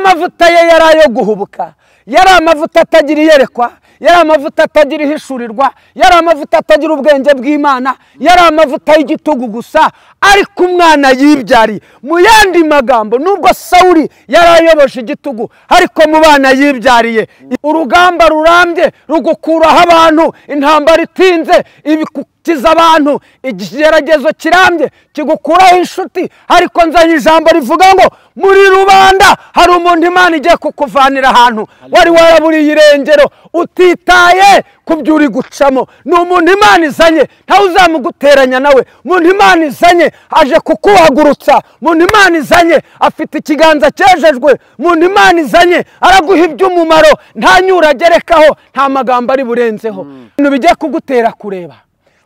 Nubwo amavuta ye yari ayo guhubuka, yari amavuta atagira iyerekwa, yari amavuta atagira ihishurirwa, yari amavuta atagira ubwenge bw'Imana, yari amavuta y'igitugu gusa, ariko umwana yibyariye. Mu yandi magambo, nubwo Sawuli yari ayoboje igitugu, ariko mu bana yibyariye. Urugamba rurambye rugukuraho abantu, intambara itinze ibikukiza abantu, ikigeragezo kirambye kigukuraho inshuti. Ariko nzanye ijambo rivuga ngo muri rubanda hari umuntu Imana igiye kukuvanira ahantu wari waraburiye irengero, utitaye ku byo uri gucamo. Ni umuntu Imana izanye, ntawe uzamuguteranya nawe. Umuntu Imana izanye aje kukuhagurutsa, umuntu Imana izanye afite ikiganza cyejejwe, umuntu Imana izanye araguha iby'umumaro, nta nyura agerekaho, nta magambo ari burenzeho. Ibintu bijya kugutera kureba,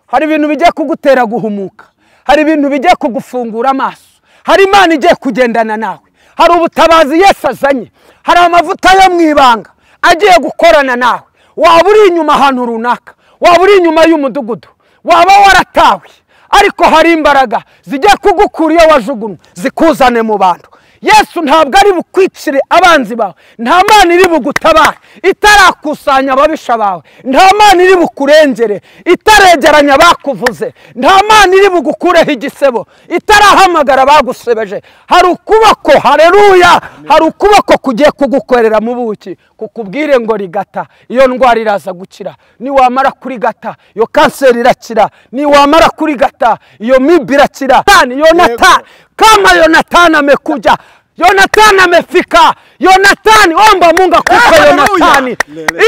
hari ibintu bijya kugutera guhumuka, hari ibintu bijya kugufungura amaso, hari Imana igiye kugendana nawe, hari ubutabazi Yesu azanye, hari amavuta yo mu ibanga agiye gukorana nawe. Waba uri inyuma ahantu runaka, waba uri inyuma y'umudugudu, waba waratawe, ariko hari imbaraga zijya kugukura iyo wajugunywe zikuzane mu bantu. Yesu ntabwo ari bukwicire abanzi bawe, nta Mana iri bugutabare itarakusanya ababisha bawe, nta Mana iri bukurengere itaregeranya abakuvuze, nta Mana iri bugukureho igisebo itarahamagara abagusebeje. Hari ukuboko, haleluya, hari ukuboko kugiye kugukorera mu buki, kukubwire ngo rigata, iyo ndwara iraza gukira. Niwamara kurigata iyo kanseri irakira, niwamara kurigata iyo mibi irakira. Yonatani, kama Yonatani amekuja, Yonatani amefika, Yonatani, omba Mungu akupe Yonatani,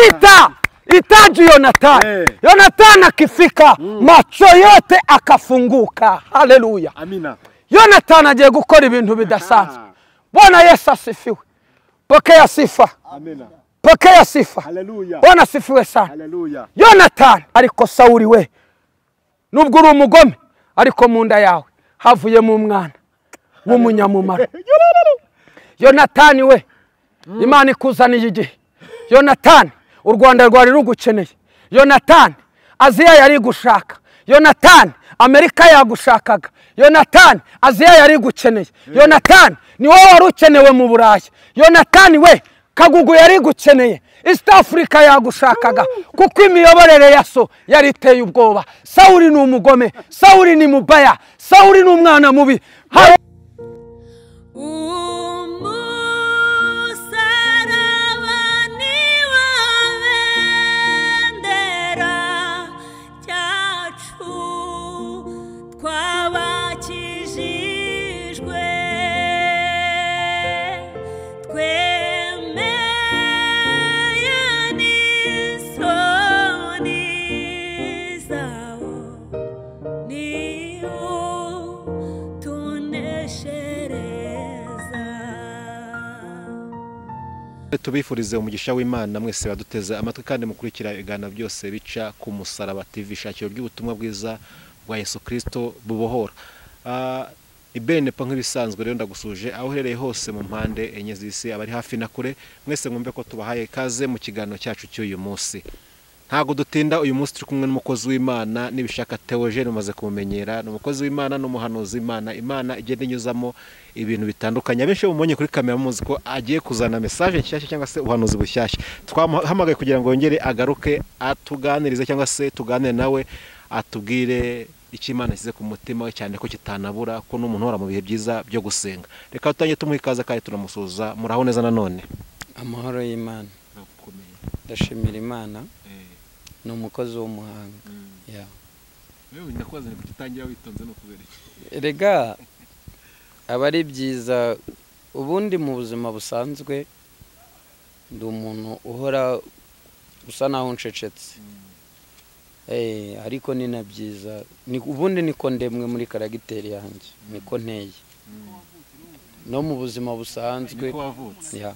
ita itaji Yonatani. Yonatani akifika macho yote akafunguka. Haleluya, amina. Yonatani agiye gukora ibintu bidasanzwe. Bwana Yesu asifiwe. Pokea sifa. Amina. Pokea sifa. Haleluya. Bwana asifiwe sana. Haleluya. Yonatani, ariko Sawuli we, nubwo uri umugome, ariko mu nda yawe havuyemo umwana w'umunyamumaro. Yonatani we, Imana ikuzaniye igihe. Yonatani, u Rwanda rwari rugukeneye. Yonatani, Aziya yari gushaka. Yonatani, Amerika yagushakaga. Yonatani, Aziya yari gukeneye. Yonatani, ni wowe wari ukenewe mu Burayi. Yonatani we, Kagugu yari gukeneye. East Africa yagushakaga, kuko imiyoborere ya so yari iteye ubwoba. Sawuli ni umugome, Sawuli ni mubaya, Sawuli ni umwana mubi. Umusaraba ni wo bendera ryacu, twabakijijwe, twemeye n'isoni zawo, niwo tuneshereza. Tubifurize umugisha w'Imana mwese baduteze amatwi kandi mukurikira ibiganiro byose bica ku Musaraba TV, ishakiro ry'ubutumwa bwiza bwa Yesu Kristo bubohora. Ibenepa nk'ibisanzwe rero ndagusuje aho uherereye hose mu mpande enye z'isi, abari hafi na kure mwese mwumve ko tubahaye ikaze mu kiganiro cyacu cy'uyu munsi. Ntabwo dutinda, uyu munsi turi kumwe n'umukozi w'Imana Nibishaka Theogene, umaze kumumenyera. Ni umukozi w'Imana, n'umuhanuzi w'Imana. Imana igenda inyuzamo ibintu bitandukanye. Abenshi mubonye kuri kamera muzi ko agiye kuzana message nshyashya cyangwa se ubuhanuzi bushyashya. Twamuhamagaye kugira ngo yongere agaruke atuganirize cyangwa se tuganire nawe, atubwire icyo Imana ishyize ku mutima we, cyane ko kitanabura ko n'umuntu uhora mu bihe byiza byo gusenga. Reka dutange tumuha ikaze kandi tunamusuhuza. Muraho neza nanone? Amahoro y'Imana, ndashimira Imana. Ni umukozi w'umuhanga. Wewe ndakubaza, ni kuki utangira witonze, no kubera iki? Erega aba ari byiza. Ubundi mu buzima busanzwe ndi umuntu uhora usa naho ncecetse, ariko ni na byiza. Ubundi niko ndemwe muri caractère yanjye, niko nteye no mu buzima busanzwe. Niko wavutse? Ya.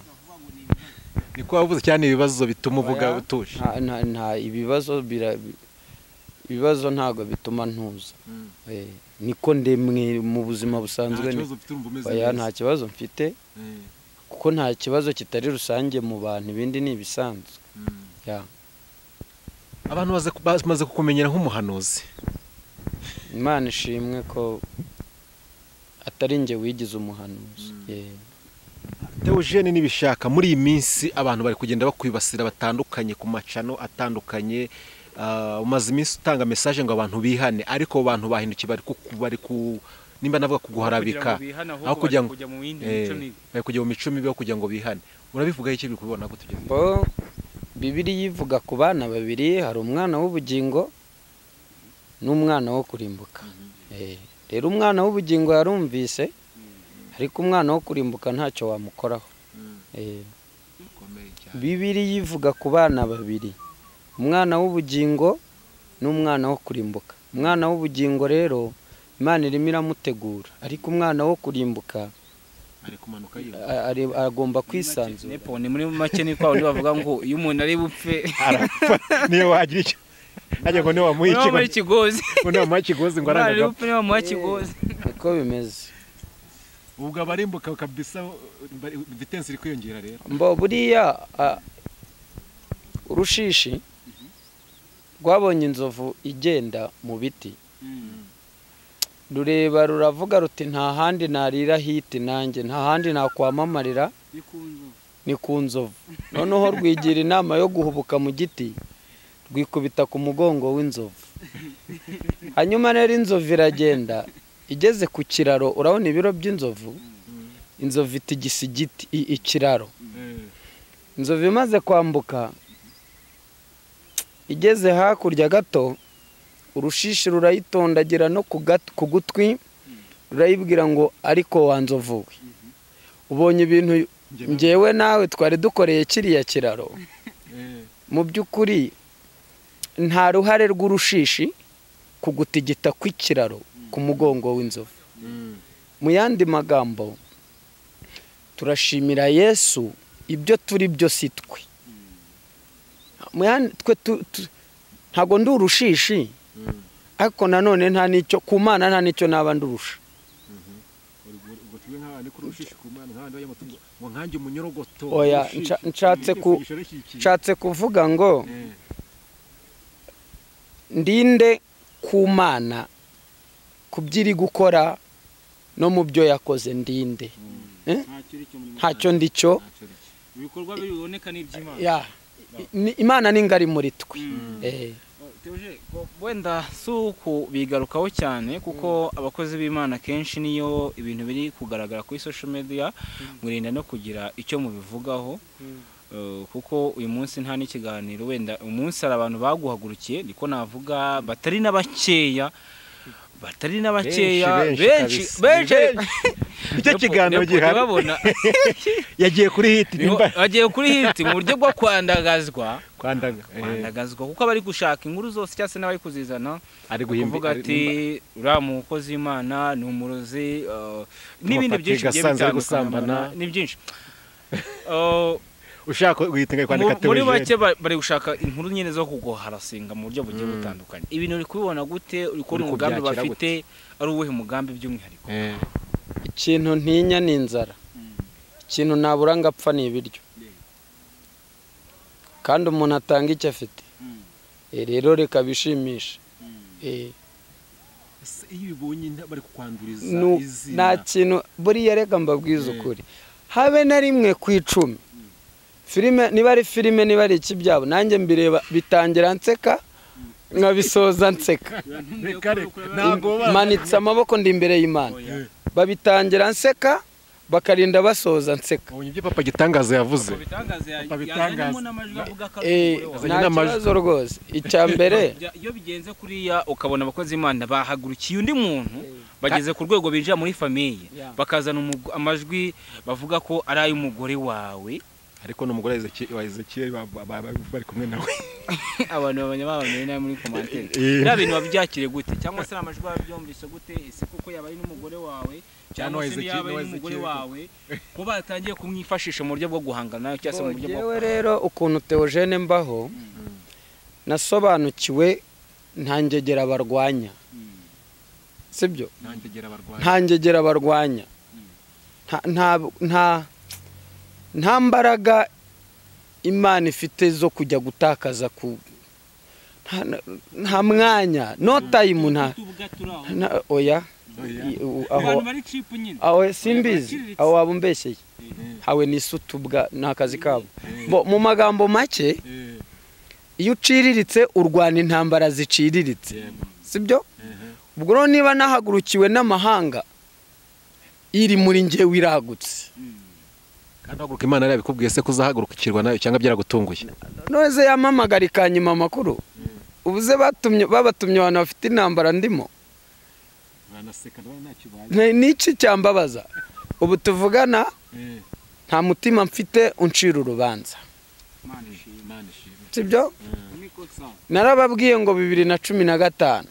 Niko wavutse cyane, ibibazo bituma uvuga Oya, utuje? Nta ibibazo, ibibazo ntabwo bituma ntuza. Niko ndemwe mu buzima busanzwe. Nta kibazo ufite, urumva umeze Oya, neza? Nta kibazo mfite, kuko nta kibazo kitari rusange mu bantu, ibindi ni ibisanzwe. Ya. Abantu bamaze kukumenyera nk'umuhanuzi. Imana ishimwe ko atari njye wigize umuhanuzi. Theogene Nibishaka, muri iyi minsi abantu bari kugenda bakwibasira batandukanye ku macano atandukanye. Umaze iminsi utanga message ngo abantu bihane, ariko abo bantu bahindukiye bari ku nimba navuga kuguharabika, aho kugira ngo bari kujya mu mico mibi, aho kugira ngo bihane. Urabivuga iki, bikubona gute ibyo? Bo Bibiliya ivuga ku bana babiri, hari umwana w'ubugingo n'umwana wo kurimbuka. Rero umwana w'ubugingo yarumvise, ariko umwana wo kurimbuka ntacyo wamukoraho. Bibiliya ivuga ku bana babiri, umwana w'ubugingo n'umwana wo kurimbuka. Umwana w'ubugingo rero Imana irimo iramutegura, ariko umwana wo kurimbuka ari kumanuka agomba kwisanzura. Nepo ni muri make ni kwa wundi bavuga ngo iyo umuntu ari bupfe arapfa, niyo wagira icyo ajya ngo niwe wamuha ikigozi, ngo niwe wamuha ikigozi ngo aranga agapfa, niwe wamuha ikigozi. Niko bimeze. Ubwo abarimbuka kabisa, vitesse iri kwiyongera rero. Mbo buriya urushishi rwabonye inzovu igenda mu biti, rureba ruravuga ruti nta handi narira hiti nanjye, nta handi nakwamamarira ni ku nzovu. Noneho rwigira inama yo guhubuka mu giti, rwikubita ku mugongo w'inzovu. Hanyuma rero inzovu iragenda, igeze ku kiraro, urabona ibiro by'inzovu, inzovu itigisa igiti ikiraro. Inzovu imaze kwambuka igeze hakurya gato, urushishi rurayitondagira no ku gutwi, rurayibwira ngo ariko wa nzovu we, ubonye ibintu njyewe nawe twari dukoreye kiriya kiraro. Mu by'ukuri nta ruhare rw'urushishi ku gutigita kw'ikiraro ku mugongo w'inzovu. Mu yandi magambo, turashimira Yesu ibyo turi byo si twe. Ntabwo ndi urushishi, ariko nanone nta nicyo ku Mana, nta nicyo naba ndurusha. Oya, nshatse kuvuga ngo ndinde ku Mana kubyiri gukora no mu byo yakoze, ndinde ntacyo ndicyo. Ibikorwa biboneka n'iby'Imana. Imana ni ngari muri twe. Wenda si uku bigarukaho cyane, kuko abakozi b'Imana kenshi niyo ibintu biri kugaragara kuri social media murinda no kugira icyo mubivugaho, kuko uyu munsi nta n'ikiganiro, wenda umunsi hari abantu baguhagurukiye, niko navuga, batari n'abakeya, batari n'abakeya, benshi benshi. Icyo kiganiro gihari yagiye kuri hit, yagiye kuri hit mu buryo bwo kwandagazwa, kwandagazwa, kuko abari gushaka inkuru zose cyangwa se n'abari kuzizana ari kuvuga ati uriya mukozi w'Imana ni umurozi, n'ibindi byinshi bigiye bitandukanye, ni byinshi. Ushaka guhita kwandika muri bake bari gushaka inkuru nyine zo kuguharasinga mu buryo bugiye butandukanye. Ibintu uri kubibona gute? Uri kubona umugambi bafite ari uwuhe mugambi by'umwihariko? Ikintu ntinya ni inzara, ikintu nabura ngapfa ni ibiryo, kandi umuntu atanga icyo afite. Rero reka bishimishe. Iyo ubonye bari kukwanduriza izina, nta kintu buriya, reka mbabwize ukuri, habe na rimwe ku 10 filime, niba ari filime niba ari iki byabo, nanjye mbireba bitangira nseka nkabisoza nseka. Manitse amaboko ndi imbere y'Imana, babitangira nseka bakarinda basoza nseka. Ubonye ibyo Papa Gitangaza yavuze? Papa Gitangaza nta kibazo rwose. Icya mbere, iyo bigenze kuriya ukabona abakozi Imana bahagurukiye undi muntu, bageze ku rwego binjira muri famiye, bakazana amajwi bavuga ko ari ay'umugore wawe, ariko n'umugore wa Ezekiel bari kumwe nawe. Abantu babanya babamenye nawe muri commentaire. Bya bintu babyakire gute, cyangwa se amajwi babyumvise gute? Ese kuko yaba ari n'umugore wawe cyangwa se yaba ari n'umugore wawe, ko batangiye kumwifashisha mu buryo bwo guhangana nawe cyangwa se mu buryo bwo Yewe rero ukuntu Theogene mbaho, nasobanukiwe nta ngegera barwanya, sibyo? Nta ngegera barwanya, nta mbaraga Imana ifite zo kujya gutakaza ku nta mwanya, no time, nta oya. Aho aho simbizi, aho waba umbeshyeye hawe nisutubwa n'akazi kabo. Mu magambo make, iyo uciriritse urwana intambara ziciriritse, sibyo? Ubwo rero niba nahagurukiwe n'amahanga, iri muri njyewe iragutse. Kandi haguruka Imana yarabikubwiye se kuzahagurukirwa nayo cyangwa byaragutunguye? None yamamagara ikanyima amakuru. Ubuze batumye babatumye abantu bafite intambara ndimo. Niki cyambabaza? Ubu tuvugana nta mutima mfite uncira urubanza. Sibyo? Narababwiye ngo 2015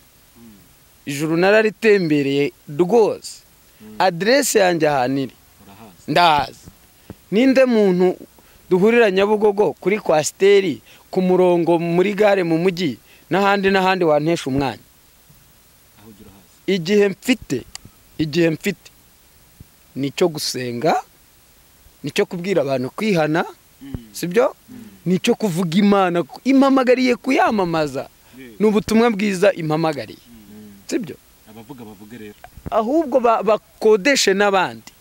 ijuru nararitembereye rwose. Adresse yanjye ahaniri ndahazi. Ninde muntu duhurira Nyabugogo kuri kwasiteri ku murongo muri gare mu mujyi n'ahandi n'ahandi wantesha umwanya? Igihe mfite nicyo gusenga, nicyo kubwira abantu kwihana, sibyo? Nicyo kuvuga Imana impamagariye kuyamamaza, n'ubutumwa bwiza impamagariye, sibyo? Abavuga bavuge rero, ahubwo bakodeshe n'abandi.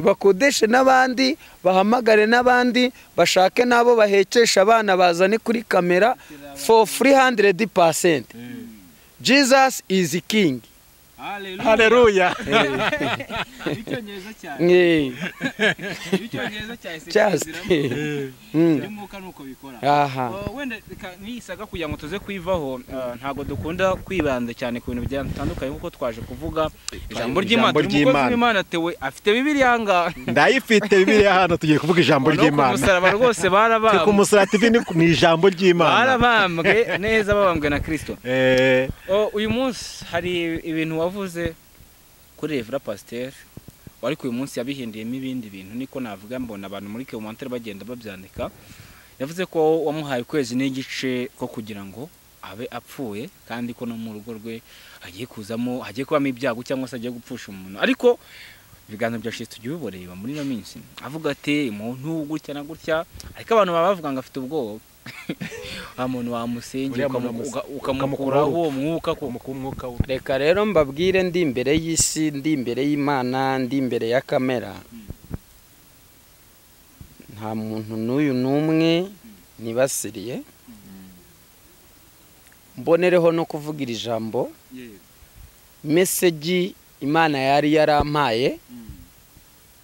Bakodeshe n'abandi, bahamagare n'abandi, bashake nabo bahekesha abana bazane kuri kamera for 300%. Jesus is king. Hallelujah. Icyongereza cyane. Icyongereza cyane. N'umwuka nuko bikora. Wenda nisaga kugira ngo tuze kwivaho, ntago dukunda kwibanda cyane ku bintu bitandukanye kuko twaje kuvuga ijambo ry'Imana. Umukozi w'Imana tewe afite Bibiliya nga. Ndayifite Bibiliya hano, tugiye kuvuga ijambo ry'Imana. Umusaraba rwose barabambwe. Ku musaraba TV ni ijambo ry'Imana. Barabambwe neza, babambwe na Kristo. Uyu munsi hari ibintu wavuze kuri Revera Pasteur, ariko uyu munsi yabihindiyemo ibindi bintu, niko navuga mbona abantu muri commentaire bagenda babyandika. Yavuze ko wamuhaye ukwezi n'igice ko kugira ngo abe apfuye, kandi ko no mu rugo rwe agiye kuzamo, hagiye kubamo ibyago cyangwa se agiye gupfusha umuntu. Ariko ibiganiro bya Kristo tugiye biboreba muri no minsi, avuga ati umuntu gutya na gutya, ariko abantu baba bavuga ngo afite ubwoba. Amuntu wamusengera ukamukuraho uwo mwuka ko umwuka. Reka rero mbabwire, ndi imbere y'isi, ndi imbere y'Imana, ndi imbere ya kamera, nta muntu n'uyu n'umwe nibasiriye. Mbonereho no kuvugira ijambo message Imana yari yarampaye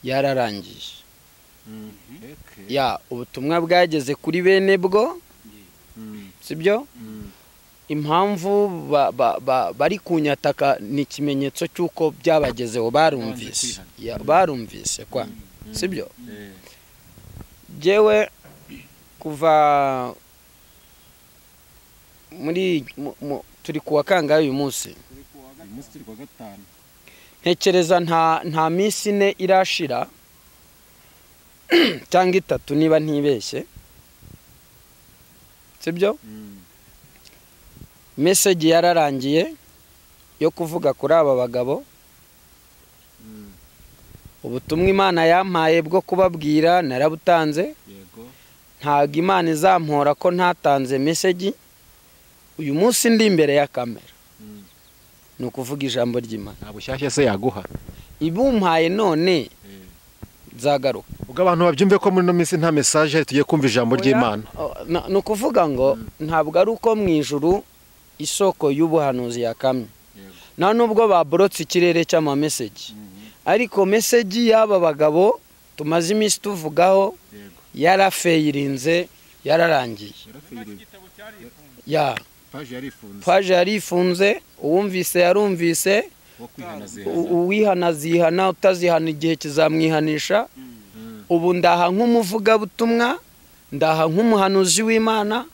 yararangije. Ya ubutumwa bwageze kuri bene bwo, sibyo? Impamvu bari kunyataka ni ikimenyetso cy'uko byabagezeho, barumvise. Barumvise kwa, sibyo? Jewe kuva muri turi kuwa kangahe uyu munsi? Ntekereza nta minsi ine irashira cyangwa itatu niba ntibeshye, sibyo? Message yararangiye yo kuvuga kuri aba bagabo. Ubutumwa Imana yampaye bwo kubabwira narabutanze. Ntago Imana izampora ko ntatanze message. Uyu munsi ndi imbere ya kamera ni ukuvuga ijambo ry'Imana. Nta bushyashya se yaguha ibumpaye none nzagaruka. Ubwo abantu babyumve ko muri no minsi nta message, tugiye kumva ijambo ry'Imana. Ni ukuvuga ngo ntabwo ari uko mu ijuru isoko y'ubuhanuzi yakamye, nta nubwo baborotse ikirere cy'ama message, ariko message y'aba bagabo tumaze iminsi tuvugaho yarafeyirinze, yararangiye. Ya paje yarifunze, uwumvise yarumvise, uwihana zihana, utazihana igihe kizamwihanisha. Ubu ndaha nk'umuvugabutumwa, ndaha nk'umuhanuzi w'Imana,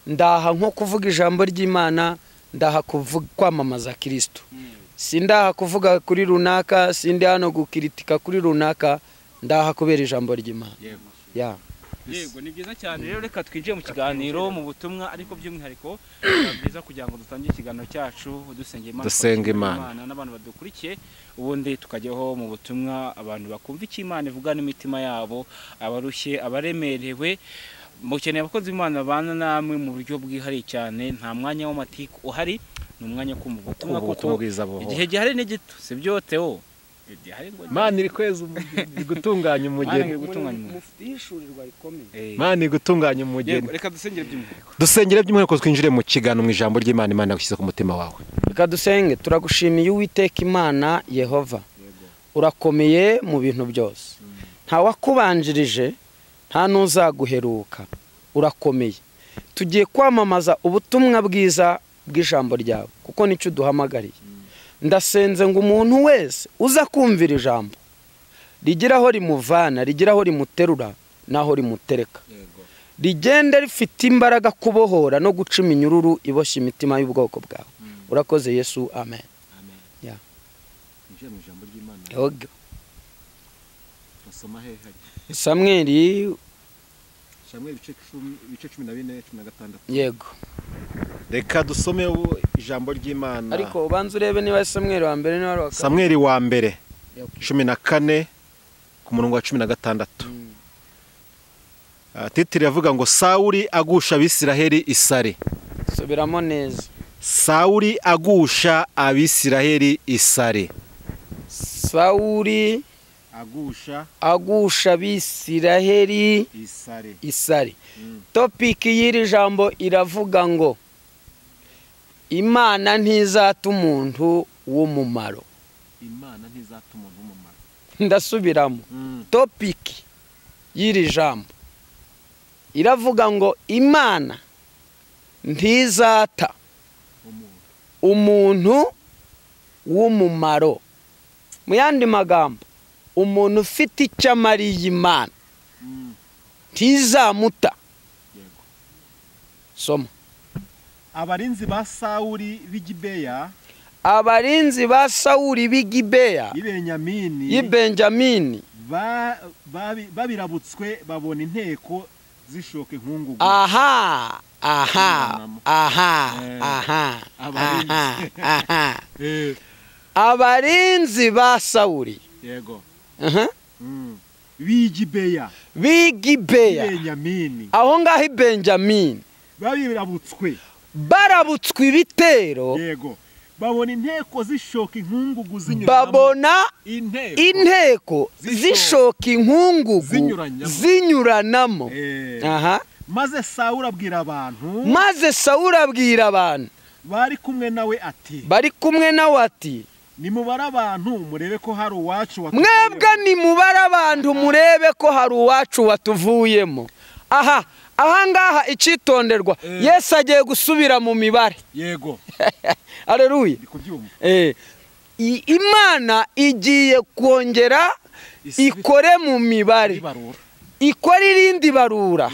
ndaha nko kuvuga ijambo ry'Imana, ndaha kuvuga kwamamaza Kristo. Sindaha kuvuga kuri runaka, sindi hano gukiritika kuri runaka, ndaha kubera ijambo ry'Imana. Ya Yego, ni byiza cyane rero, reka twinjiye mu kiganiro mu butumwa, ariko by'umwihariko byiza kugira ngo dutangire ikiganiro cyacu dusenge Imana, dusenge Imana n'abantu badukurikiye, ubundi tukajyaho mu butumwa abantu bakumva icyo Imana ivuga n'imitima yabo, abarushye, abaremerewe. Mukeneye abakozi b'Imana babana namwe mu buryo bwihariye cyane, nta mwanya w'amatiku uhari, Ni umwanya kumva ubutumwa Kumva kuko bwiza buhoraho. Igihe gihari ni gito, sibyo Theo? Gihari ngo Imana iri kweza umugeni, gutunganya umugeni. Imana iri gutunganya umugeni. Mufite ihishurirwa rikomeye. Imana iri gutunganya umugeni. Yego, reka dusengere by'umwihariko. Dusengere by'umwihariko, twinjire mu kiganiro mu ijambo ry'Imana Imana yagushyize ku mutima wawe. Reka dusenge. Turagushimiye Uwiteka Imana Yehova, urakomeye mu bintu byose, nta wakubanjirije nta n'uzaguheruka, urakomeye. Tugiye kwamamaza ubutumwa bwiza bw'ijambo ryawe kuko nicyo uduhamagariye. Ndasenze ngo umuntu wese uza kumvira ijambo rigira aho rimuvana, rigira aho rimuterura n'aho rimutereka, rigende rifite imbaraga kubohora no guca iminyururu iboshye imitima y'ubwoko bwawe. Urakoze Yesu, amen. Amen. Twinjire mu ijambo ry'Imana. Yego. Basoma hehe? Samweli. Samweli ibice 14 16. Yego. Reka dusome ijambo ry'Imana. Ariko ubanza urebe niba Samweli wa mbere niba wa kabiri. Samweli wa mbere 14 ku murongo wa 16. Titiri yavuga ngo Sawuli agusha Abisiraheli isari. Subiramo neza. Sawuli agusha Abisiraheli isari. Sawuli agusha Abisiraheli isari. Topic y'iri jambo iravuga ngo Imana ntizata umuntu w'umumaro. Imana ntizata umuntu w'umumaro. Ndasubiramo. Topic y'iri jambo iravuga ngo Imana ntizata umuntu w'umumaro. Mu yandi magambo, umuntu ufite icyo amariye Imana ntizamuta. Soma. Abarinzi ba Sawuli b'i Gibeya, abarinzi ba Sawuli b'i Gibeya y'i Benjamini babirabutswe babona inteko zishoka inkungugu. Aha aha aha aha aha aha. Abarinzi ba Sawuli, yego, b'i Gibeya, b'i Gibeya aho ngaho i Benjamini, babirabutswe, barabutswe ibitero, yego, babona inteko zishoka inkungugu zinyuranamo, babona inteko zishoka inkungugu zinyuranamo. Aha. Maze Sawuli abwira abantu, maze Sawuli abwira abantu bari kumwe nawe ati, bari kumwe nawe ati, nimubare abantu murebe ko hari uwacu watuvuyemo. Mwebwe nimubare abantu murebe ko hari uwacu watuvuyemo. Aha, ahangaha icitonderwa, Yesu agiye gusubira mu mibare. Yego. Haleluya. Imana igiye kongera ikore mu mibare, ikore irindi barura.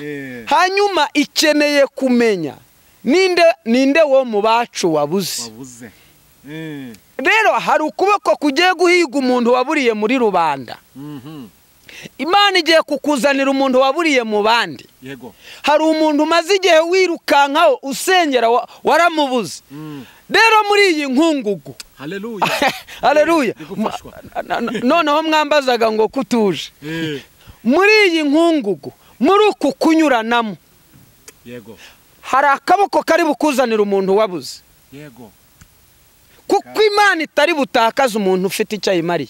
Hanyuma ikeneye kumenya ninde wo mu bacu wabuze. Rero hari ukuboko kugiye guhiga umuntu waburiye muri rubanda. Imana igiye kukuzanira umuntu waburiye mu bandi. Yego. Hari umuntu umaze igihe wirukankaho usengera waramubuze. Rero muri iyi nkungugu. Haleluya. Haleluya. Noneho mwambazaga ngo kutuje. Muri iyi nkungugu, muri uku kunyuranamo. Yego. Hari akaboko kari bukuzanira umuntu wabuze. Yego. Kuko Imana itari butakaza umuntu ufite icyo ayimariye.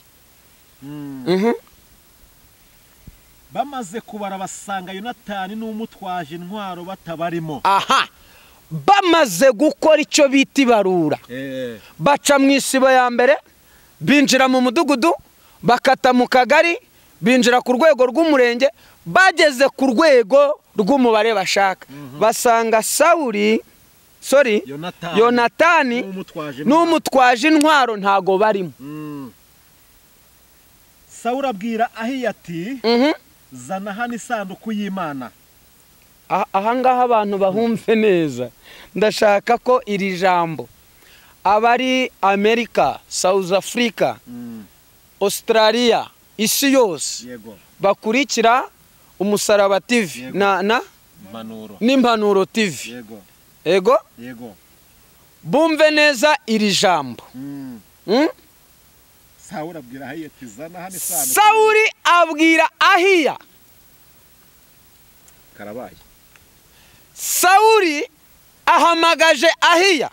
Bamaze kubara basanga Yonatani n'umutwaje intwaro batabarimo. Aha. Bamaze gukora icyo bita ibarura. Baca mu isibo ya mbere, binjira mu mudugudu, bakata mu kagari, binjira ku rwego rw'umurenge, bageze ku rwego rw'umubare bashaka. Basanga Sawuli, sorry, Yonatani n'umutwaje intwaro ntago barimo. Sawuli abwira Ahiya ati, zana hano isanduku y'Imana. Aha ngaha abantu bahumve neza. Ndashaka ko iri jambo abari Amerika, South Africa, Australia, isi yose bakurikira Umusaraba TV na n'Impanuro TV. Yego. Yego? Yego. Bumve neza iri jambo. Sawuli abwira Ahiya ati zana hano isanduku. Sawuli abwira Ahiya. Karabaye. Sawuli ahamagaje Ahiya.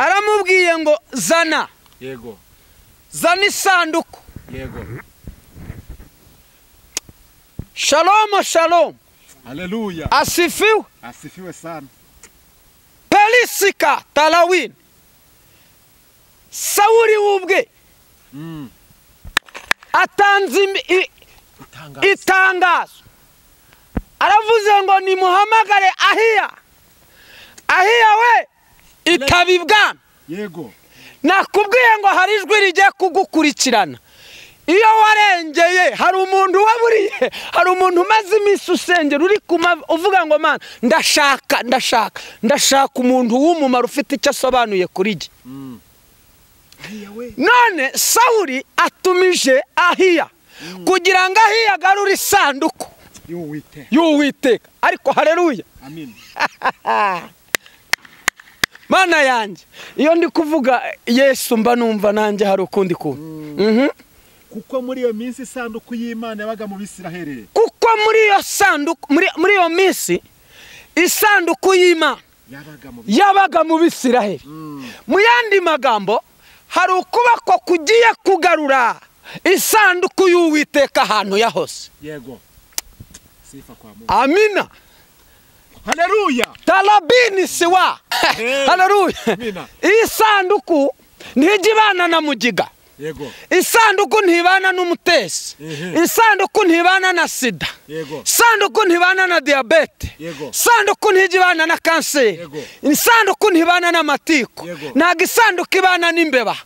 Aramubwiye ngo zana. Yego. Zana isanduku. Yego. Shalom, shalom. Haleluya. Asifiwe. Asifiwe sana. Pelisika talawin. Sawuli ubwe. Atanze itangazo. Aravuze ngo nimuhamagare Ahiya. Ahiya we itaba ibwami. Yego. Nakubwiye ngo hari ijwi rigiye kugukurikirana. Iyo warengeye hari umuntu waburiye, hari umuntu umaze iminsi usengera uri uvuga ngo mana ndashaka ndashaka ndashaka umuntu w'umumaro ufite icyo asobanuye kuri jye. None Sawuli atumije Ahiya kugira ngo Ahiya agarure isanduku y'Uwiteka. Ariko haleluya. Amen. Mana yanjye, iyo ndi kuvuga Yesu mba numva nanjye hari ukundi kuntu. Kuko muri iyo minsi isanduku y'Imana yabaga mu Bisiraheli. Kuko muri iyo sanduku, muri iyo minsi isanduku y'Imana yabaga mu Bisiraheli. Mu yandi magambo hari ukuboko kugiye kugarura isanduku y'Uwiteka ahantu yahose. Yego. Sifa kwa Mungu. Amina. Haleluya. Talabini siwa. Haleluya. Isanduku ntijibana na mugiga. Yego. Isanduku ntibana n'umutesi. Isanduku ntibana na sida. Yego. Isanduku ntibana na diabete. Yego. Isanduku ntijibana na kanseri. Yego. Isanduku ntibana n'amatiku. Ntabwo isanduku ibana n'imbeba.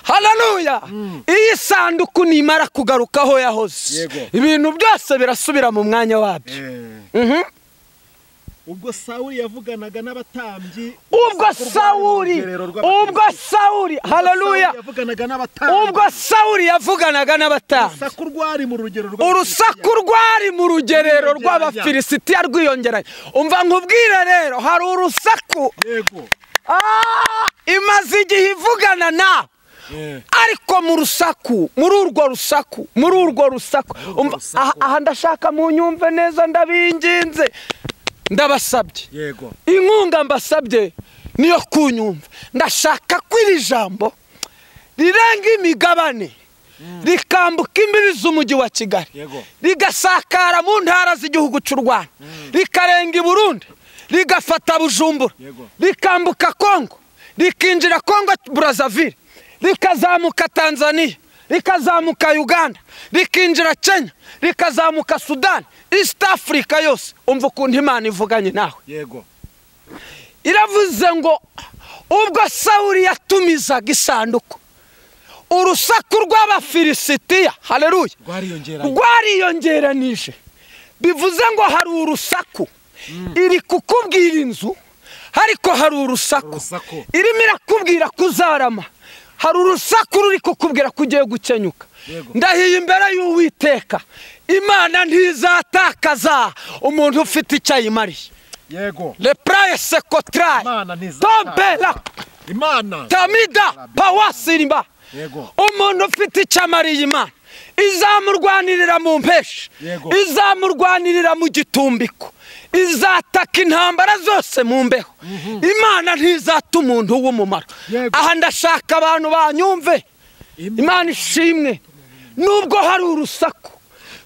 Haleluya. Iyi sanduku nimara kugarukaho yahoze, ibintu byose birasubira mu mwanya wabyo. Ubwo Sawuli yavuganaga n'abatambyi. Ubwo Sawuli, haleluya, ubwo Sawuli yavuganaga n'abatambyi, urusaku rwari mu rugerero rw'Abafilisitiya rwiyongeranye. Umva nkubwire rero, hari urusaku. Yego. Imaze igihe ivugana nawe, ariko mu rusaku, muri urwo rusaku, muri urwo rusaku. Aha ndashaka munyumve neza, ndabinginze, ndabasabye. Yego. Inkunga mbasabye niyo kunyumva. Ndashaka ko iri jambo rirenga imigabane, rikambuka imbibi z'umujyi wa Kigali, rigasakara mu ntara z'igihugu cy'u Rwanda, rikarenga i Burundi, rigafata Bujumbura, rikambuka Kongo, rikinjira Kongo Brazzaville, rikazamuka Tanzania, rikazamuka Uganda, rikinjira Kenya, rikazamuka Sudan, East Africa yose. Umva ukuntu Imana ivuganye nawe. Yego. Iravuze ngo ubwo Sawuli yatumizaga isanduku, urusaku rw'Abafilisitiya, haleluya, rwariyongeranije. Bivuze ngo hari urusaku. Iri kukubwira inzu, ariko hari urusaku. Irimo irakubwira kuzarama. Hari urusaku ruri kukubwira ko ugiye gukenyuka. Ndahiye imbere y'Uwiteka, Imana ntizatakaza umuntu ufite icyo ayimariye. Yego. Le praye sekotrai. Tombela. Imana. Tamida pawasirimba. Yego. Umuntu ufite icyo amariye Imana izamurwanirira mu mpeshi, izamurwanirira mu gitumbiko, izataka intambara zose mu mbeho. Imana ntizata umuntu w'umumaro. Aha ndashaka abantu banyumve. Imana ishimwe. Nubwo hari urusaku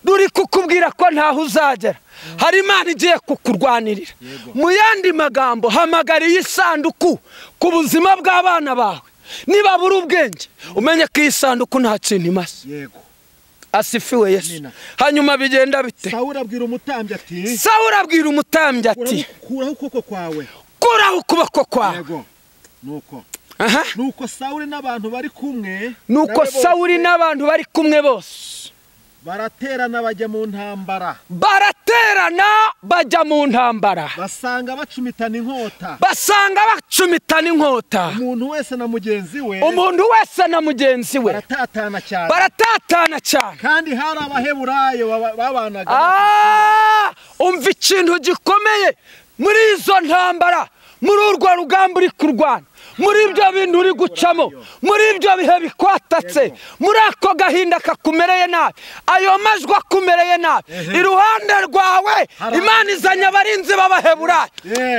ruri kukubwira ko ntaho uzagera, hari Imana igiye kukurwanirira. Mu yandi magambo, hamagara iyi sanduku ku buzima bw'abana bawe. Niba buri ubwenge, umenye ko iyi sanduku nta kintu imaze. Yego. Asifiwe Yesu. Hanyuma bigenda bite? Sawuli abwira umutambyi ati, Sawuli abwira umutambyi ati, kuraho ukuboko kwawe. Kuraho ukuboko kwawe. Yego. Nuko. Nuko Sawuli n'abantu bari kumwe, nuko Sawuli n'abantu bari kumwe bose baraterana bajya mu ntambara. Baraterana bajya mu ntambara. Basanga bacumitana inkota. Basanga bacumitana inkota. Umuntu wese na mugenzi we. Umuntu wese na mugenzi we. Baratatana cyane. Baratatana cyane. Kandi hari Abaheburayo babanaga. Umva ikintu gikomeye muri izo ntambara, muri urwo rugamba uri kurwana. Muri ibyo bintu uri gucamo, muri ibyo bihe bikwatatse, muri ako gahinda kakumereye nabi, ayo majwi akumereye nabi, iruhande rwawe Imana izanye abarinzi b'Abaheburayo.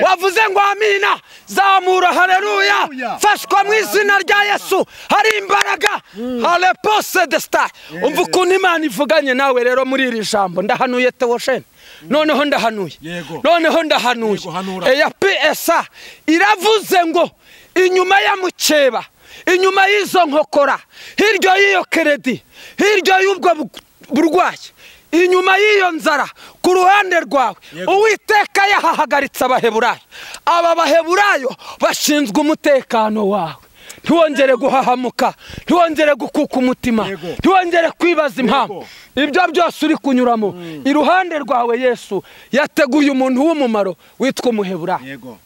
Wavuze ngo amina, zamura haleluya, fashwa mu izina rya Yesu. Hari imbaraga, halepose de star. Umva ukuntu Imana ivuganye nawe rero muri iri jambo. Ndahanuye Tewoshene, noneho ndahanuye, noneho ndahanuye. Eya PSA iravuze ngo inyuma ya mukeba, inyuma y'izo nkokora, hirya y'iyo keredi, hirya y'ubwo burwayi, inyuma y'iyo nzara, ku ruhande rwawe Uwiteka yahahagaritse Abaheburayo. Aba Baheburayo bashinzwe umutekano wawe. Ntiwongere guhahamuka, ntiwongere gukuka umutima, ntiwongere kwibaza impamvu ibyo byose uri kunyuramo. Iruhande rwawe Yesu yateguye umuntu w'umumaro witwa Umuheburayo. Yego.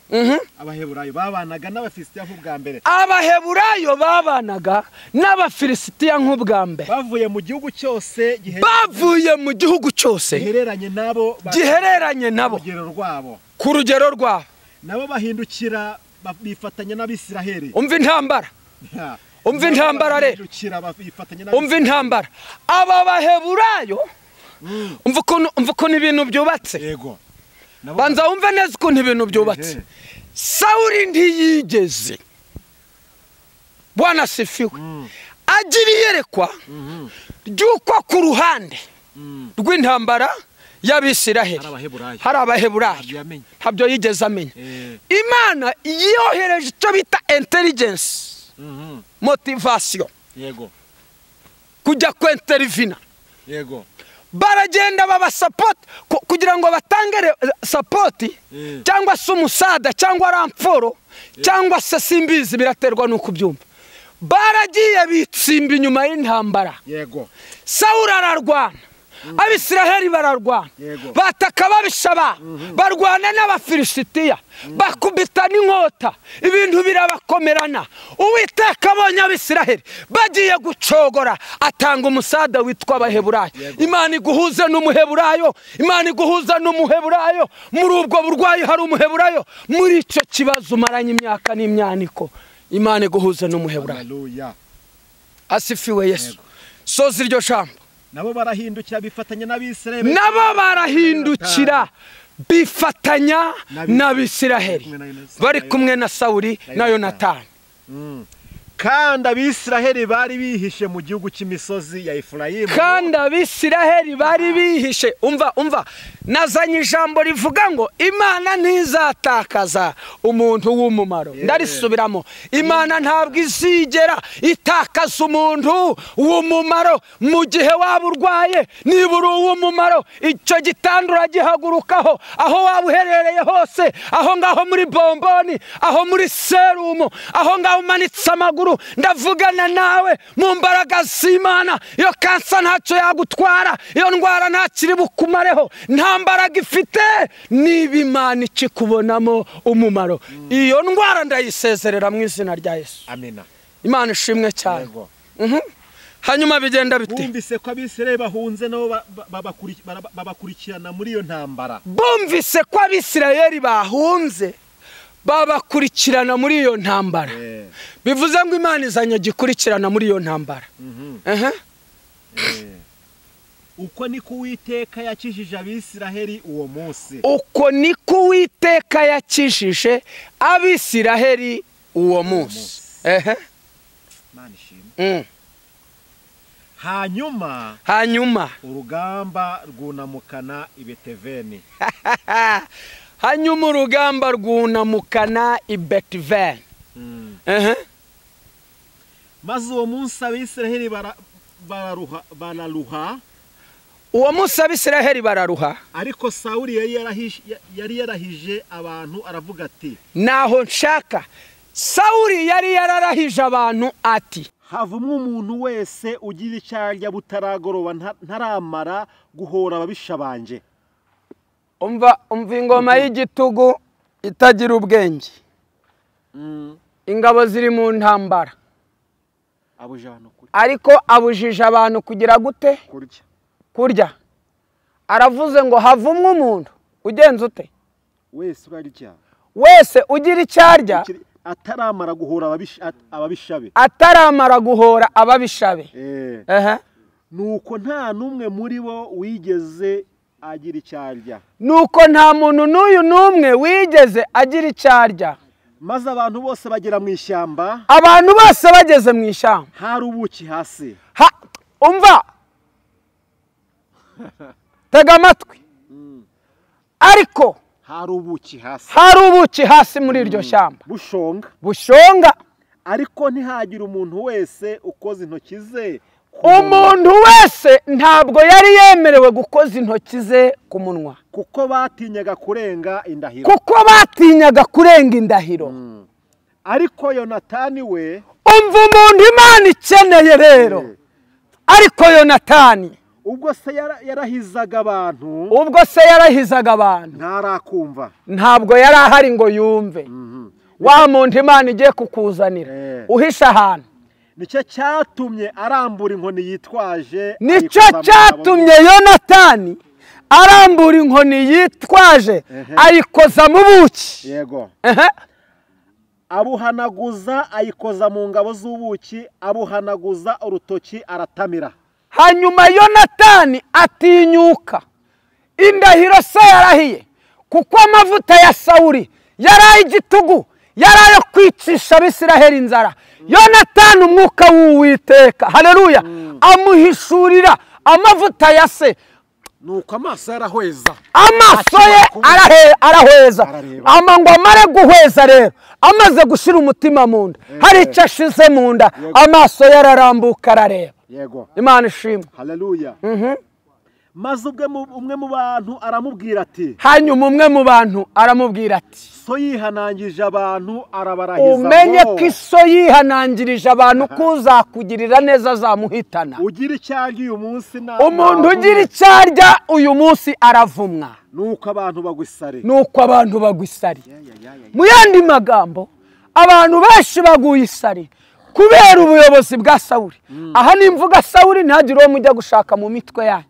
Abaheburayo babanaga n'Abafilisitiya nk'ubwa mbere. Abaheburayo babanaga n'Abafilisitiya nk'ubwa mbere. Bavuye mu gihugu cyose, bavuye mu gihugu cyose gihereranye nabo, gihereranye nabo ku rugero rwabo. Nabo bahindukira bifatanya n'Abisiraheli. Umva intambara, umva intambara rero, umva intambara. Aba Baheburayo, umva ukuntu ibintu byubatse. Banza wumve neza ukuntu ibintu byubatse. Sawuli ntiyigeze, Bwana asifiwe, agira iyerekwa ry'uko ku ruhande rw'intambara y'Abisiraheli hari Abaheburayo. Ntabyo yigeze amenya. Imana yohereje icyo bita intelligence, motivation, yego, kujya kwintervina. Yego. Baragenda baba support kugira ngo batange support, cyangwa se umusada, cyangwa ramforo, cyangwa se simbizi, biraterwa nuko byumva. Baragiye bitsimba inyuma y'intambara. Yego. Sawuli ararwana, Abisiraheli bararwana, bataka babishaba, barwana n'Abafilisitiya, bakubita n'inkota, ibintu birabakomerana. Uwiteka abonye Abisiraheli bagiye gucogora, atanga umusada witwa Abaheburayo. Imana iguhuze n'Umuheburayo, Imana iguhuza n'Umuheburayo. Muri ubwo burwayi hari Umuheburayo, muri icyo kibazo umaranye imyaka n'imyaniko, Imana iguhuze n'Umuheburayo. Haleluya, asifiwe Yesu. Soza iryo jambo. Nabo barahindukira bifatanya n'Abisiraheli. Nabo barahindukira bifatanya n'Abisiraheli bari kumwe na Sawuli na Yonatani. Kandi Abisiraheli bari bihishe mu gihugu cy'imisozi ya Efurayimu. Kandi Abisiraheli bari bihishe. Umva, umva, nazanye ijambo rivuga ngo Imana ntizatakaza umuntu w'umumaro. Ndarisubiramo, Imana ntabwo izigera itakaza umuntu w'umumaro. Mu gihe waba urwaye, niba uri uw'umumaro, icyo gitanda uragihagurukaho, aho waba uherereye hose, aho ngaho muri bomboni, aho muri serumu, aho ngaho umanitse amaguru, ndavugana nawe mu mbaraga z'Imana. Iyo kansa ntacyo yagutwara, iyo ndwara ntakiri bukumareho, nta mbaraga ifite niba Imana ikikubonamo umumaro. Iyo ndwara ndayisezerera mu izina rya Yesu. Amina. Imana ishimwe cyane. Hanyuma bigenda bite? Bumvise ko Abisirayeli bahunze nabo babakurikirana muri iyo ntambara. Bumvise ko Abisirayeli bahunze babakurikirana muri iyo ntambara. Bivuze ngo Imana izanye gikurikirana muri iyo ntambara. Uko niko Uwiteka yakijije Abisiraheli uwo munsi. Uko niko Uwiteka yakijije Abisiraheli uwo munsi. Imana ishimwe. Hanyuma urugamba rwunamukana i Beteveni. Hanyuma urugamba rwunamukana i Betiveni. Maze uwo munsi Abisiraheli bararuha. Uwo munsi Abisiraheli bararuha. Ariko Sawuli yari yarahije abantu aravuga ati, naho nshaka. Sawuli yari yararahije abantu ati, havumwe umuntu wese ugira icyo arya butaragoroba ntaramara guhora ababisha banje. Umva, umva ingoma y'igitugu itagira ubwenge. Ingabo ziri mu ntambara, ariko abujije abantu kugira gute? Kurya. Aravuze ngo havumwe umuntu ugenza ute? Wese urarya, wese ugira icyo arya Ataramara guhora ababisha be. Ataramara guhora ababisha be. Nuko nta numwe muri bo wigeze agira icyarya. Nuko nta muntu n'uyu numwe wigeze agira icyarya. Maze abantu bose bagera mu ishyamba. Abantu bose bageze mu ishyamba. Hari ubuki hasi. Umva. Tega amatwi. Ariko hari ubuki hasi. Hari ubuki hasi muri iryo shyamba. Bushonga. Bushonga. Ariko ntihagira umuntu wese ukoza intoki ze. Umuntu wese ntabwo yari yemerewe gukoza intoki ze ku munwa. Kuko batinyaga kurenga indahiro. Kuko batinyaga kurenga indahiro. Ariko Yonatani we. Umva umuntu Imana ikeneye rero. Ariko Yonatani ubwo se yarahizaga abantu. Ubwo se yarahizaga abantu. Ntarakumva. Ntabwo yari ahari ngo yumve. Wa muntu Imana igiye kukuzanira. Uhisha ahantu. Nicyo cyatumye arambura inkoni yitwaje. Nicyo cyatumye Yonatani arambura inkoni yitwaje ayikoza mu buki. Yego. Abuhanaguza ayikoza mu ngabo z'ubuki, abuhanaguza urutoki aratamira. Hanyuma Yonatani atinyuka indahiro se yarahiye, kuko amavuta ya Sawuli yari igitugu, yari ayo kwicisha Abisiraheli inzara. Yonatani umwuka w'Uwiteka, haleluya, amuhishurira amavuta ya se. Nuko amaso yarahweza. Amaso ye arahweza. Ngo amare guhweza rero, amaze gushira umutima mu nda, hari icyo ashize mu nda, amaso ye ararambuka arareba. Yego. Imana ishimwe. Haleluya. Maze umwe mu bantu aramubwira ati. Hanyuma umwe mu bantu aramubwira ati. So yihanangirije abantu arabarahiza. Umenye ko iso yihanangirije abantu ko uzakugirira neza azamuhitana. Ugira icyarya uyu munsi na umuntu ugira icyarya uyu munsi aravumwa. Nuko abantu bagwa isari. Nuko abantu bagwa isari. Mu yandi magambo abantu benshi baguye isari kubera ubuyobozi bwa Sawuli. Aha nimvuga Sawuli ntagire uwo mujya gushaka mu mitwe yanyu.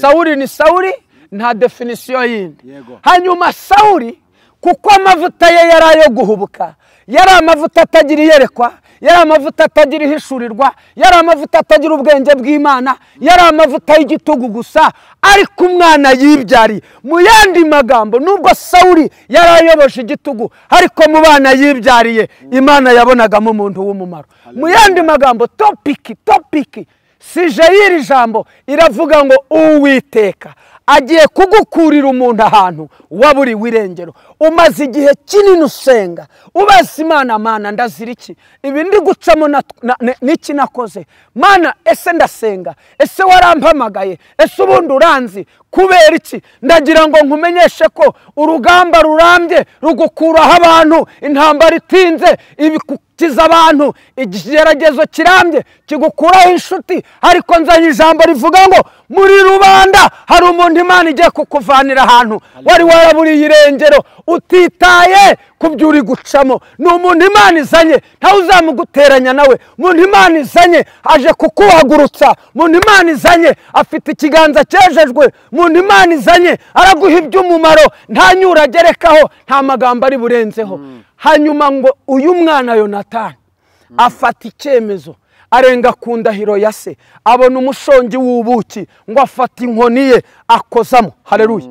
Sawuli ni Sawuli, nta definisiyo yindi. Hanyuma Sawuli kuko amavuta ye yari ayo guhubuka, yari amavuta atagira iyerekwa, yari amavuta atagira ihishurirwa, yari amavuta atagira ubwenge bw'Imana, yari amavuta y'igitugu gusa, ariko umwana yibyariye. Mu yandi magambo nubwo Sawuli yari ayoboje igitugu, ariko mu bana yibyariye Imana yabonagamo umuntu w'umumaro. Mu yandi magambo topiki sije y'iri jambo iravuga ngo Uwiteka agiye kugukurira umuntu ahantu waburiwe irengero. Umaze igihe kinini usenga ubaza Imana, Mana ndazira iki? Ibi ndi gucamo n'iki nakoze? Mana ese ndasenga? Ese warampamagaye? Ese ubundi uranzi? Kubera iki? Ndagira ngo nkumenyeshe ko urugamba rurambye rugukuraho abantu, intambara itinze ibikukiza abantu, ikigeragezo kirambye kigukuraho inshuti. Ariko nzanye ijambo rivuga ngo muri rubanda hari umuntu Imana igiye kukuvanira ahantu wari waraburiye irengero utitaye ku byo uri gucamo. Ni umuntu Imana izanye, ntawe uzamuguteranya nawe. Umuntu Imana izanye aje kukuhagurutsa. Umuntu Imana izanye afite ikiganza cyejejwe. Umuntu Imana izanye araguha iby'umumaro, nta nyura agerekaho, nta magambo ari burenzeho. Hanyuma ngo uyu mwana Yonatani afata icyemezo, arenga ku ndahiro ya se, abona umushongi w'ubuki ngo afata inkoni ye akozamo. Haleluya.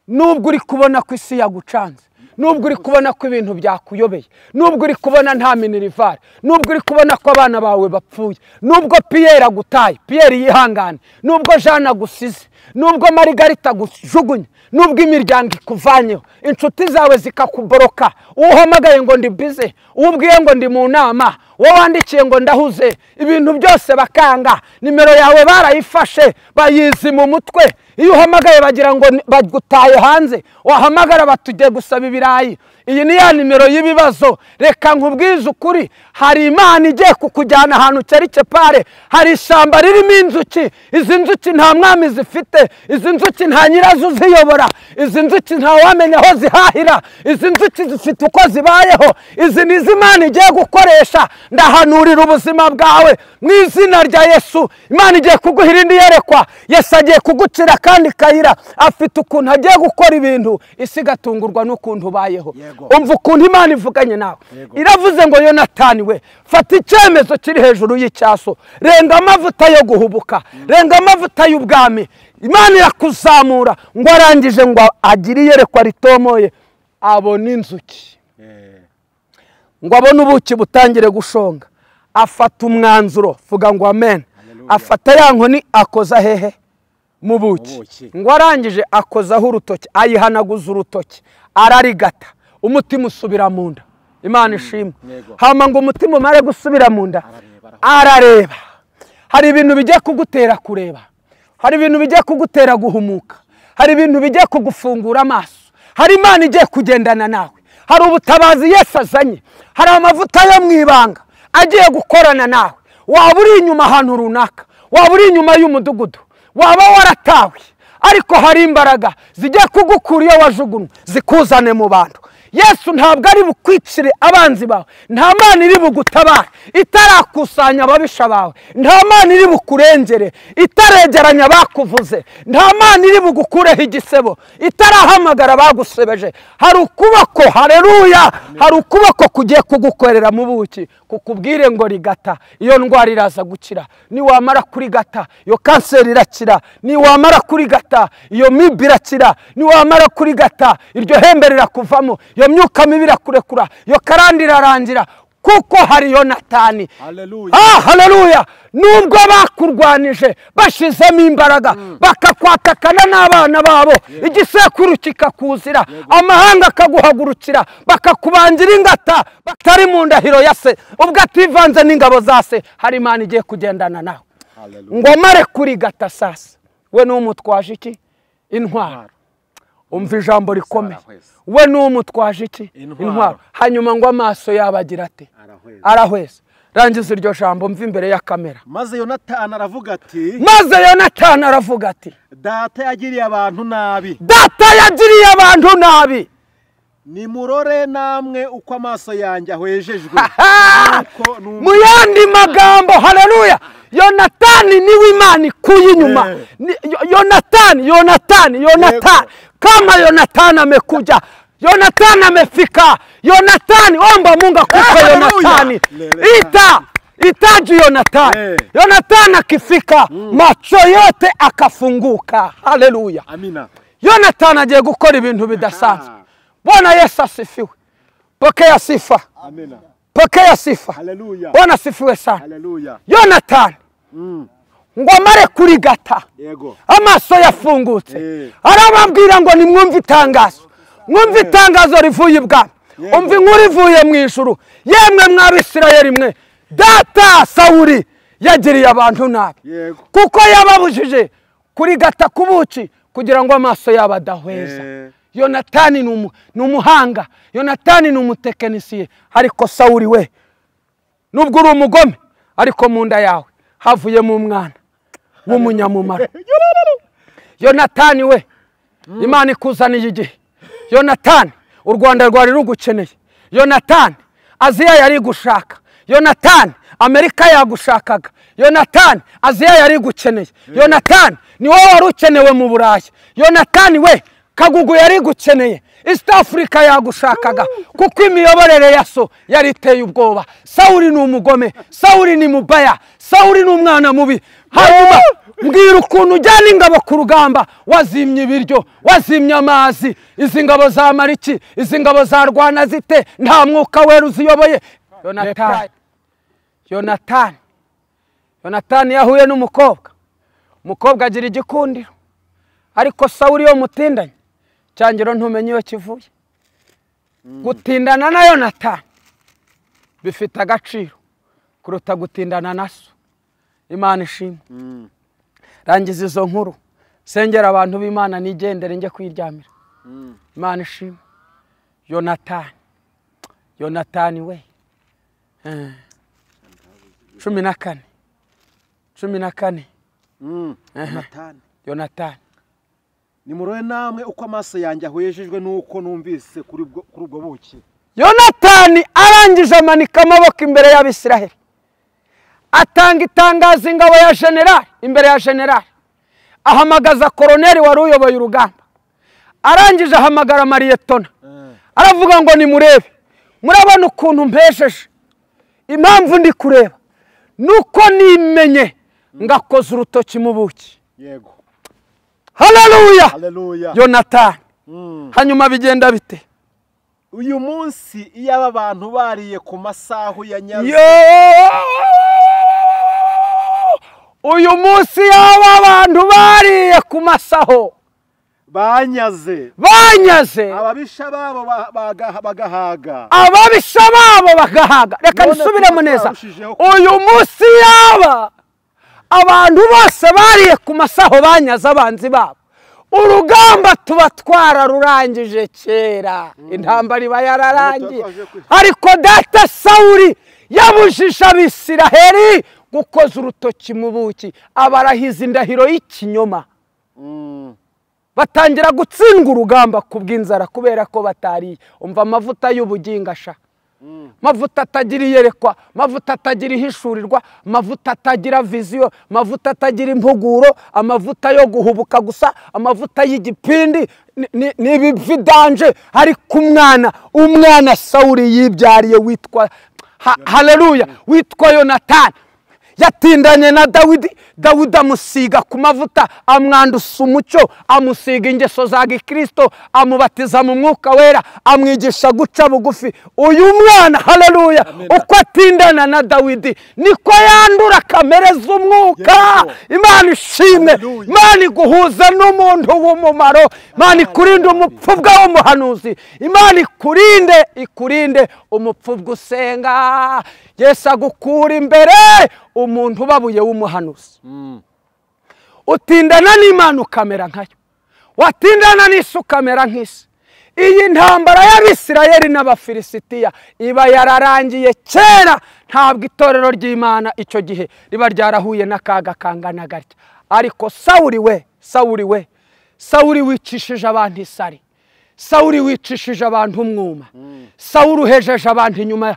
Nubwo uri kubona ko isi yagucanze, nubwo uri kubona ko ibintu byakuyobeye, nubwo uri kubona nta minerivare, nubwo uri kubona ko abana bawe bapfuye, nubwo Pierre agutaye, Pierre yihangane, nubwo Jeanne agusize, nubwo Margarita agujugunye, nubwo imiryango ikuvanyeho, inshuti zawe zikakuboroka, uhamagaye ngo ndi bize, ubwiye ngo ndi mu nama, wowe wandikiye ngo ndahuze, ibintu byose bakanga, nimero yawe barayifashe bayizi mu mutwe. Iyo uhamagaye bagira ngo bagutaye hanze, wahamagara batujye gusaba ibirayi. Iyi ni ya nimero y'ibibazo. Reka nkubwize ukuri, hari Imana igiye kukujyana ahantu cyari pare, hari ishyamba ririmo inzuki. Izi nzuki nta mwami zifite, izi nzuki nta nyirazo uziyobora, izi nzuki nta wamenya aho zihahira, izi nzuki zifite uko zibayeho. Izi ni Imana igiye gukoresha. Ndahanurira ubuzima bwawe mu izina rya Yesu. Imana igiye kuguha irindi yerekwa. Yesu agiye kugucira kandi kayira, afite ukuntu agiye gukora ibintu, isi igatungurwa n'ukuntu ubayeho. Umva ukuntu Imana ivuganye nawe. Iravuze ngo Yonatani we, fata icyemezo kiri hejuru y'icyaso, renga amavuta yo guhubuka, renga amavuta y'ubwami. Imana irakuzamura. Ngo arangije ngo agire iyerekwa ritomoye, abona inzuki, ngo abone ubuki butangire gushonga, afata umwanzuro. Vuga ngo amen. Afata ya nkoni akoza hehe? Mu buki. Ngo arangije akozaho urutoki, ayihanaguza urutoki, ararigata, umutima usubira mu nda. Imana ishimwe. Hama ngo umutima umare gusubira mu nda, arareba. Hari ibintu bijya kugutera kureba, hari ibintu bijya kugutera guhumuka, hari ibintu bijya kugufungura amaso, hari Imana igiye kugendana nawe, hari ubutabazi Yesu azanye, hari amavuta yo mu ibanga agiye gukorana nawe. Waba uri inyuma ahantu runaka, waba uri inyuma y'umudugudu, waba waratawe, ariko hari imbaraga zijya kugukura iyo wajugunywe zikuzane mu bantu. Yesu ntabwo ari bukwicire abanzi bawe, nta Mana iri bugutabare itarakusanya ababisha bawe, nta Mana iri bukurengere itaregeranya abakuvuze, nta Mana iri bugukureho igisebo itarahamagara abagusebeje. Hari ukuboko, haleluya, hari ukuboko kugiye kugukorera mu buki, kukubwire ngo rigata, iyo ndwara iraza gukira. Niwamara kurigata iyo kanseri irakira, niwamara kurigata iyo mibi irakira, niwamara kurigata iryo hembe rirakuvamo, iyo myuka mibi irakurekura, iyo karande irarangira, kuko hari Yonatani. Ah, haleluya. Nubwo bakurwanije bashizemo imbaraga, bakakwatakana n'abana babo, igisekuru kikakuzira, amahanga akaguhagurukira, bakakubangira ingata batari mu ndahiro ya se, ubwo ativanze n'ingabo za se, hari Imana igiye kugendana nawe. Ngo mare kurigata sasa, we n'umutwaje iki? Intwaro. Umva ijambo rikomeye. We n'umutwaje iki? Intwaro. Hanyuma ngo amaso yabagira ate? Arahweza. Rangiza iryo jambo mva imbere ya kamera. Maze Yonatani aravuga ati, maze Yonatani aravuga ati, data yagiriye abantu nabi, data yagiriye abantu nabi, nimurore namwe uko amaso yanjye ahwejejwe. Mu yandi magambo, haleluya, Yonatani niwe Imana ikuye inyuma. Yonatani, Yonatani, Yonatani, kama Yonatani amekuja, Yonatani amefika, Yonatani, omba Mungu akupe Yonatani. Ita itaji Yonatani. Yonatani akifika, macho yote akafunguka. Haleluya. Amina. Yonatani agiye gukora ibintu bidasanzwe. Bwana Yesu asifiwe. Pokea sifa. Amina. Pokea sifa. Haleluya. Bwana asifiwe sana. Haleluya. Yonatani ngo amare kurigata, amaso yafungutse, arababwira ngo nimwumve itangazo, mwumve itangazo rivuye ibwami, umva inkuru ivuye mu ijuru. Yemwe mw'Abisirayeli mwe, data Sawuli yagiriye abantu nabi, kuko yababujije kurigata ku buki kugira ngo amaso yabo adahweza. Yonatani ni umuhanga, Yonatani ni umutekinisiye, ariko Sawuli we nubwo uri umugome, ariko mu nda yawe havuyemo umwana w'umunyamumaro. Yonatani we, Imana ikuzaniye igihe. Yonatani, u Rwanda rwari rugukeneye. Yonatani, Aziya yari gushaka. Yonatani, Amerika yagushakaga. Yonatani, Aziya yari gukeneye. Yonatani, ni wowe wari ukenewe mu Burayi. Yonatani we, Kagugu yari gukeneye. East Africa yagushakaga, kuko imiyoborere ya so yari iteye ubwoba. Sawuli ni umugome, Sawuli ni mubaya, Sawuli ni umwana mubi. Hanyuma mbwira ukuntu ujyana ingabo ku rugamba, wazimye ibiryo, wazimye amazi, izi ngabo za mariki, izi ngabo za rwana zite, nta mwuka wera uziyoboye. Yonatani, Yonatani, Yonatani yahuye n'umukobwa, umukobwa agira igikundiro, ariko Sawuli yo mutindanye cyangiro ntumenye iyo kivuye. Gutindana na Yonatani bifite agaciro kuruta gutindana na so. Imana ishimwe. Rangiza izo nkuru, sengera abantu b'Imana, nigendere njye kwiryamira. Imana ishimwe. Yonatani, Yonatani we, 14, 14. Yonatani, Yonatani, nimurore namwe uko amaso yanjye ahwejejwe nuko numvise kuri ubwo buki. Yonatani arangije amanika amaboko imbere y'Abisiraheli, atanga itangazo ingabo ya generali imbere ya generali, ahamagaza koroneri wari uyoboye urugamba, arangije ahamagara mariyetona, Aravuga ngo nimurebe, murabona ukuntu mpesheje. Impamvu ndi kureba nuko nimenye ngakoza urutoki mu buki. Yego. Haleluya. Haleluya. Yonatani. Hanyuma bigenda bite? Uyu munsi iyo aba bantu bariye ku masahu ya Nyazo. Uyu munsi yaba abantu bariye ku masaho banyaze. Banyaze. Ababisha babo bagahaga. Ababisha babo bagahaga. Reka nisubiremo neza. Uyu munsi yaba abantu bose bariye ku masaho banyaze abanzi babo, urugamba tuba twararurangije kera, intambara iba yararangiye. Ariko data Sawuli yabujije Abisiraheli gukoza urutoki mu buki, abarahiza indahiro y'ikinyoma. Batangira gutsindwa urugamba kubw'inzara kubera ko batariye. Umva amavuta y'ubugingo asha, mavuta atagira iyerekwa, mavuta atagira ihishurirwa, mavuta atagira viziyo, mavuta atagira impuguro, amavuta yo guhubuka gusa, amavuta y'igipindi n'ibividanje. Ariko umwana Sawuli yibyariye witwa haleluya, witwa Yonatani, yatindanye na Dawidi. Dawidi amusiga ku mavuta, amwandusa umucyo, amusiga ingeso za Gikristo, amubatiza mu mwuka wera, amwigisha guca bugufi. Uyu mwana haleluya, uko atindana na Dawidi niko yandura kamere z'umwuka. Imana ishimwe, Imana iguhuza n'umuntu w'umumaro, Imana ikurinde umupfubwa w'umuhanuzi, Imana ikurinde umupfubwa usenga. Yesu agukura imbere umuntu ubabuye w'umuhanuzi. Utindana n'Imana ukamera nkayo, watindana n'isi ukamera nk'isi. Iyi ntambara y'Abisirayeli n'Abafilisitiya iba yararangiye kera. Ntabwo itorero ry'Imana icyo gihe riba ryarahuye n'akaga kangana gatya. Ariko Sawuli we, Sawuli we, Sawuli wicishije abantu isari, Sawuli wicishije abantu umwuma, Sawuli uhejeje abantu inyuma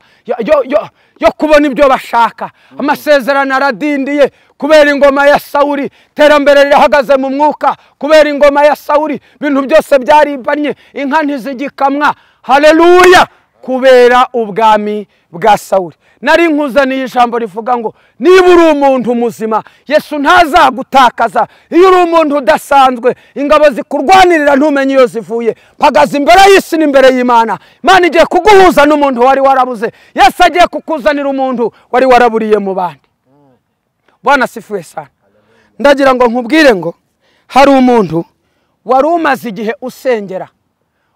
yo kubona ibyo bashaka. Amasezerano aradindiye kubera ingoma ya Sawuli, terambere rirahagaze mu mwuka kubera ingoma ya Sawuli, ibintu byose byaribanye, inka ntizigikamwa. Haleluya, kubera ubwami bwa Sawuli. Nari nkuzaniye ijambo rivuga ngo niba uri umuntu muzima, Yesu ntazagutakaza. Iyo uri umuntu udasanzwe, ingabo zikurwanirira ntumenye iyo zivuye. Mpagaze imbere y'isi n'imbere y'Imana. Imana igiye kuguhuza n'umuntu wari warabuze. Yesu agiye kukuzanira umuntu wari waraburiye mu bandi. Bwana sifuwe sana. Ndagira ngo nkubwire ngo hari umuntu wari umaze igihe usengera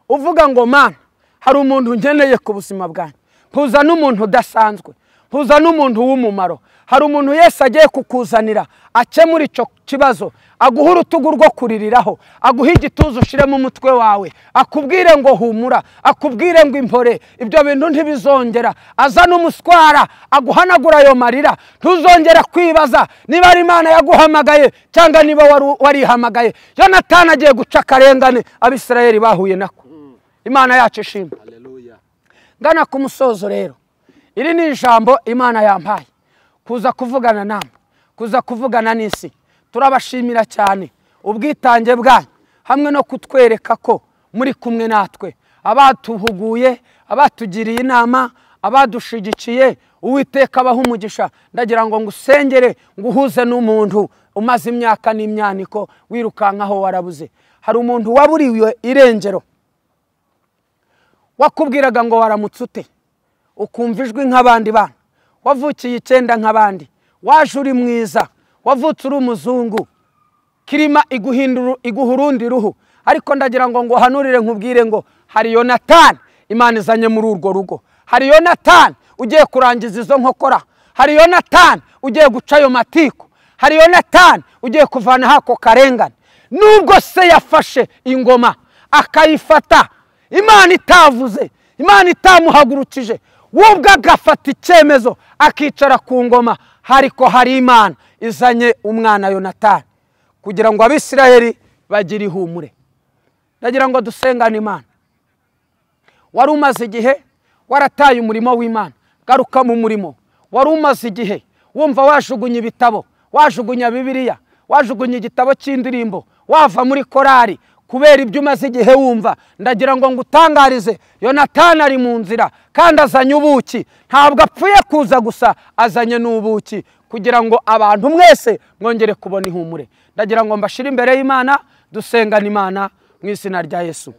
uvuga ngo Mana, hari umuntu nkeneye ku buzima bwanjye, mpuza n'umuntu udasanzwe, mpuza n'umuntu w'umumaro. Hari umuntu Yesu agiye kukuzanira akemura icyo kibazo, aguha urutugu rwo kuririraho, aguha igituza ushiremo umutwe wawe, akubwire ngo humura, akubwire ngo impore, ibyo bintu ntibizongera. Azana umuswara aguhanagura ayo marira, ntuzongera kwibaza niba ari Imana yaguhamagaye cyangwa niba warihamagaye. Yonatani agiye guca akarengane Abisirayeli bahuye nako. Imana yacu ishimwe. Ngana ku musozo rero, iri ni ijambo Imana yampaye kuza kuvugana namwe, kuza kuvugana n'isi. Turabashimira cyane ubwitange bwanyu hamwe no kutwereka ko muri kumwe natwe, abatuhuguye, abatugiriye inama, abadushigikiye. Uwiteka abaha umugisha. Ndagira ngo ngusengere nguhuze n'umuntu umaze imyaka n'imyaniko wirukankaho warabuze. Hari umuntu waburiwe irengero, wakubwiraga ngo waramutse ute, ukumva ijwi nk'abandi bana, wavukiye 9 nk'abandi, waje uri mwiza, wavutse uri umuzungu, kirima iguhindura iguha urundi ruhu. Ariko ndagira ngo nguhanurire nkubwire ngo hari Yonatani Imana izanye muri urwo rugo, hari Yonatani ugiye kurangiza izo nkokora, hari Yonatani ugiye guca ayo matiko, hari Yonatani ugiye kuvana hako karengane. Nubwo se yafashe ingoma akayifata Imana itavuze, Imana itamuhagurukije, wubwo agafata icyemezo akicara ku ngoma, hariko hari Imana izanye umwana Yonatani kugira ngo Abisirayeli bagire ihumure. Ndagira ngo dusengane Imana. Wari umaze igihe warataye umurimo w'Imana, garuka mu murimo. Wari umaze igihe wumva wajugunya ibitabo, wajugunya Bibiliya, wajugunya igitabo cy'indirimbo, wava muri korari kubera ibyo umaze igihe wumva. Ndagira ngo ngutangarize, Yonatani ari mu nzira kandi azanye ubuki. Ntabwo apfuye kuza gusa, azanye n'ubuki kugira ngo abantu mwese mwongere kubona ihumure. Ndagira ngo mbashire imbere y'Imana, dusengane Imana mu izina rya Yesu.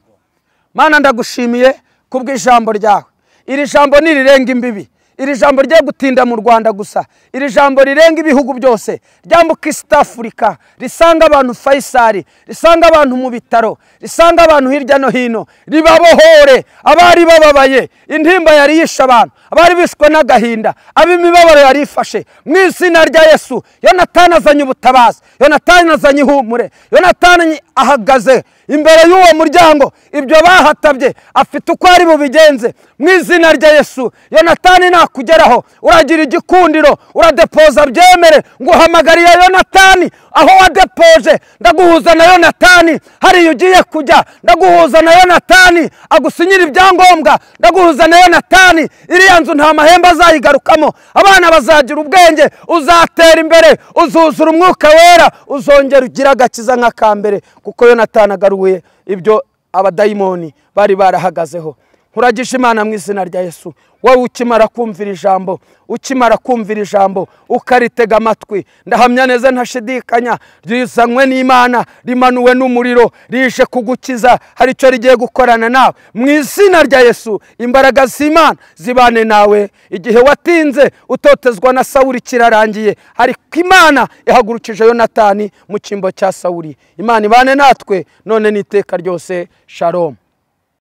Mana, ndagushimiye kubw'ijambo ryawe. Iri jambo nirirenga imbibi, iri jambo rye gutinda mu Rwanda gusa, iri jambo rirenga ibihugu byose, ryambuka East Africa, risanga abantu Faisal, risanga abantu mu bitaro, risanga abantu hirya no hino, ribabohore abari bababaye, intimba yari yishe abantu, abari bishwe n'agahinda, ab'imibabaro yari ifashe. Mu izina rya Yesu, Yonatani azanye ubutabazi, Yonatani azanye ihumure, Yonatani ahagaze imbere y'uwo muryango, ibyo bahatabye afite uko ari bubigenze. Mu izina rya Yesu, Yonatani nakugeraho, uragira igikundiro, uradepoza byemere. Nguhamagariye Yonatani aho wadepoje, ndaguhuza na Yonatani hariya ugiye kujya, ndaguhuza na Yonatani agusinyira ibyangombwa, ndaguhuza na Yonatani iriya nzu nta mahembe azayigarukamo, abana bazagira ubwenge, uzatera imbere, uzuzura umwuka wera, uzongera ugira agakiza nk'akambere, kuko Yonatani agaruye ibyo abadayimoni bari barahagazeho. Nkuragije Imana mu izina rya Yesu, wowe ukimara kumvira ijambo, ukimara kumvira ijambo ukaritega amatwi, ndahamya neza ntashidikanya, rizanywe n'Imana, rimanuwe n'umuriro, rije kugukiza, hari icyo rigiye gukorana nawe. Mu izina rya Yesu, imbaraga z'Imana zibane nawe. Igihe watinze utotezwa na Sawuli kirarangiye, ariko Imana ihagurukije Yonatani mu cyimbo cya Sawuli. Imana ibane natwe none n'iteka ryose. Shalom.